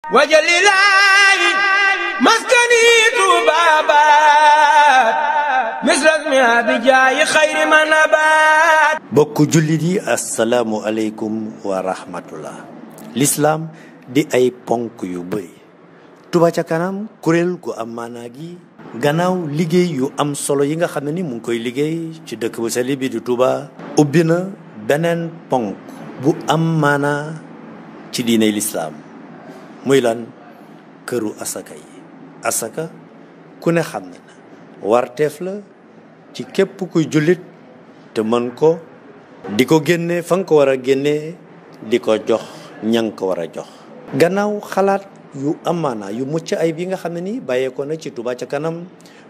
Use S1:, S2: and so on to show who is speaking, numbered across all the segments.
S1: wajalilaahi maskani tuubaabaat misrasmi abijaayi xayri manabaat.
S2: bokk jullit yi asalaamu aleykum wa rahmatullah. lislaam di ay ponk yu bëri. Touba ca kanam kuréel gu am maanaa gi gannaaw liggéey yu am solo yi nga xam ne ni mu ngi koy liggéey ci dëkk bu sell bi di Touba ubbi na beneen ponk bu am maanaa ci diiney lislaam muy lan këru asaka yi. asaka ku ne xam ne na warteef la ci képp kuy jullit te mën ko di ko génne fa nga ko war a génne di ko jox ña nga ko war a jox. gannaaw xalaat yu amaana yu mucc ayib yi nga xam ne ni bàyyeekoo na ci Touba ca kanam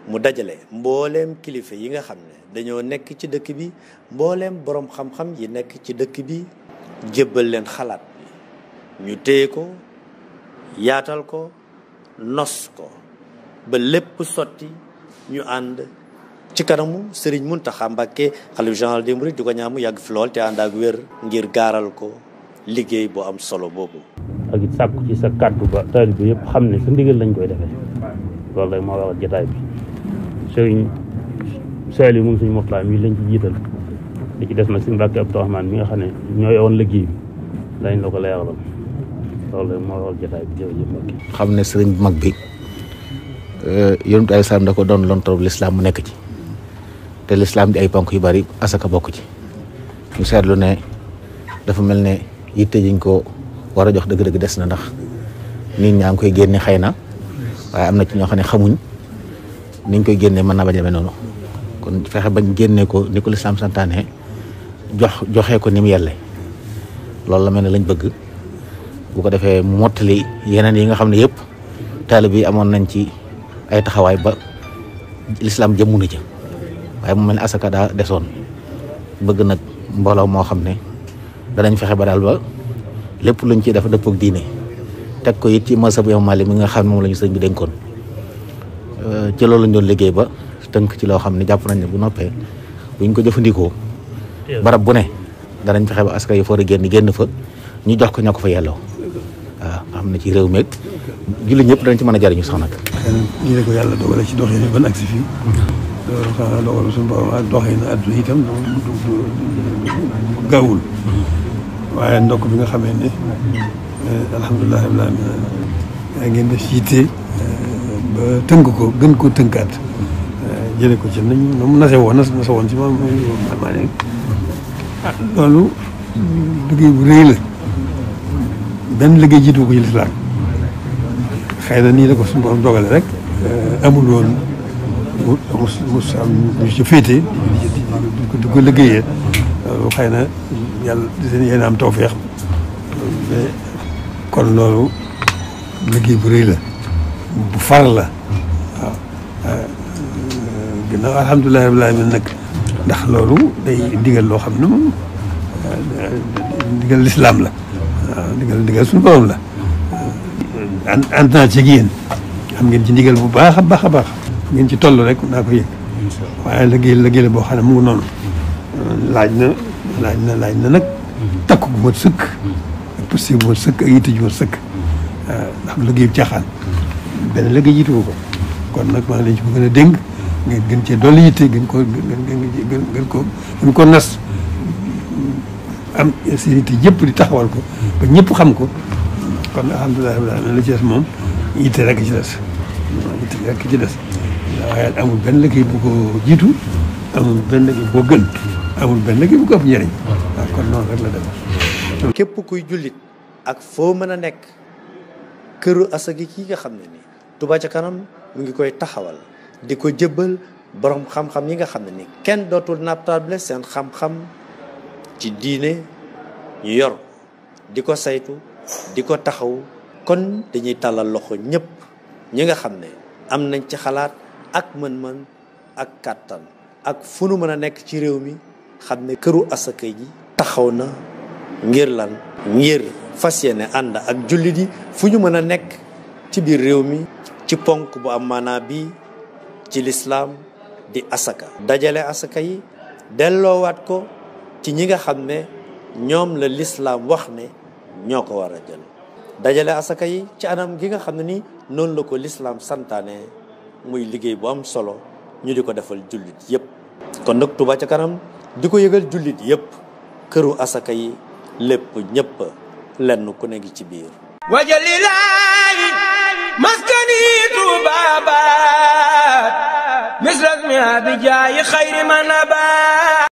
S2: mu dajale mbooleem kilifa yi nga xam ne dañoo nekk ci dëkk bi mbooleem boroom xam-xam yi nekk ci dëkk bi jébbal leen xalaat bi ñu téye ko yaatal ko nos ko ba lépp sotti ñu ànd ci kanamu Serigne Mountakha Mbacké xalifa général des mourides di ko ñaan mu yàgg fi lool te ànd ak wér ngir gaaral ko liggéey bu am solo boobu.
S3: ak it sàkku ci sa kàddu ba taalibe bi yëpp xam ne sa ndigal lañ koy defee loolu rek moo waral jotaay bi. Serigne Saliou moom suñu Mourtala mii lañ ci jiital di ci des nag suñu Mbacké Abdourahmane mi nga xam ne ñoo yowoon liggéey bi lañ la ko leeralal loolu rek moo waral jotaay bi. jërëjëf Mbacké.
S4: xam ne sëriñ bu mag bi yonent ay salaam da ko doon lontorub lislaam mu nekk ci te lislaam di ay ponk yu bari asaka bokk ci ñu seetlu ne dafa mel ne yitte jiñ ko war a jox dëgg-dëgg des na ndax nit ñaa ngi koy génne xëy na waaye am na ci ñoo xam ne xamuñ niñ koy génne mën naa bañ a demee noonu kon fexe bañ génne ko ni ko lislaam santaane joxe ko ni mu yelle loolu la mel ne lañ bëgg bu ko defee mu mottali yeneen yi nga xam ne yëpp taalib yi amoon nañ ci ay taxawaay ba lislaam jëmmu na ca waaye mu mel ne asaka daa desoon bëgg nag mbooloo moo xam ne danañ fexe ba daal ba lépp luñ ciy def dëppoo ak diine teg ko it ci masab Imam Maalik mi nga xam ne moom la ñu sëñ bi dénkoon ci loolu lañ doon liggéey ba tënk ci loo xam ne jàpp nañ ne bu noppee buñ ko jëfandikoo barab bu ne danañ fexe ba askan yi foor a génn fa ñu jox ko ñoo ko fa yelloo waaw xam ne ci réew meeg julli ñëpp danañ ci mën a jariñu sax nag.
S5: ñu ne ko yàlla dogale ci doxin ban agsi fii loolu xanaa dogal suñu borom ak doxin àdduna itam du gaawul waaye ndokk bi nga xamee ne alhamdulilah rabbil alamin yaa ngeen def yitte ba tënk ko gën koo tënkaat jële ko ci nañu mu nase woon ci moom maa ne loolu liggéey bu rëy la benn liggéey jiitu ko ci lislaam xëy na nii la ko suñu borom dogale rek amul woon mu am ñu ci féete di ko liggéeyee loolu xëy na yàlla yéen am tawfeex mais kon loolu liggéey bu rëy la bu far la waaw ginnaaw alhamdulilah rabbil alamin nag ndax loolu day ndigal loo xam ne moom ndigal lislaam la waaw ndigal suñu borom la ànd naa ci yéen xam ngeen ci ndigal bu baax a baax a baax ngeen ci toll rek naa ko yëg waaye liggéey la boo xam ne mu ngi noonu laaj na nag takk gu mat sëkk ak posté bu mat sëkk ak yitte ju mat sëkk ndax liggéey bu caaxaan benn liggéey jiitu ko kon nag maa ngi leen ci bëgg a dénk ngeen gën cee dolli yitte gën ko nas am seen yitte yëpp di taxawal ko ba ñëpp xam ko kon alhamdulilah la ci des moom yitte rek ci des waaye amul benn liggéey bu ko jiitu amul benn liggéey boo gën amul benn liggéey bu ko ëpp njëriñ waaw kon noonu rek la dem.
S2: képp kuy jullit ak foo mën a nekk këru asaka gi nga xam ne ni Touba ca kanam mu ngi koy taxawal di ko jëbbal borom xam-xam yi nga xam ne ni kenn dootul nattable seen xam-xam ci diine ñu yor di ko saytu di ko taxaw kon dañuy tàllal loxo ñëpp ñi nga xam ne am nañ ci xalaat ak mën-mën ak kàttan ak fu nu mën a nekk ci réew mi xam ne këru asaka ji taxaw na ngir lan ngir fas yéene ànd ak jullit yi fu ñu mën a nekk ci biir réew mi ci ponk bu am maanaa bi ci lislaam di asaka dajale asaka yi delloowaat ko ci ñi nga xam ne ñoom la lislaam wax ne ñoo ko war a jël dajale asaka yi ci anam gi nga xam ne ni noonu la ko lislaam santaane muy liggéey bu am solo ñu di ko defal jullit yépp kon nag Touba ca kanam di ko yëgal jullit yépp këru asaka yi lépp ñépp lenn ku ne ngi ci biir
S1: wajalilaayi maskani tubabat misras mi abijaayi xayri man abat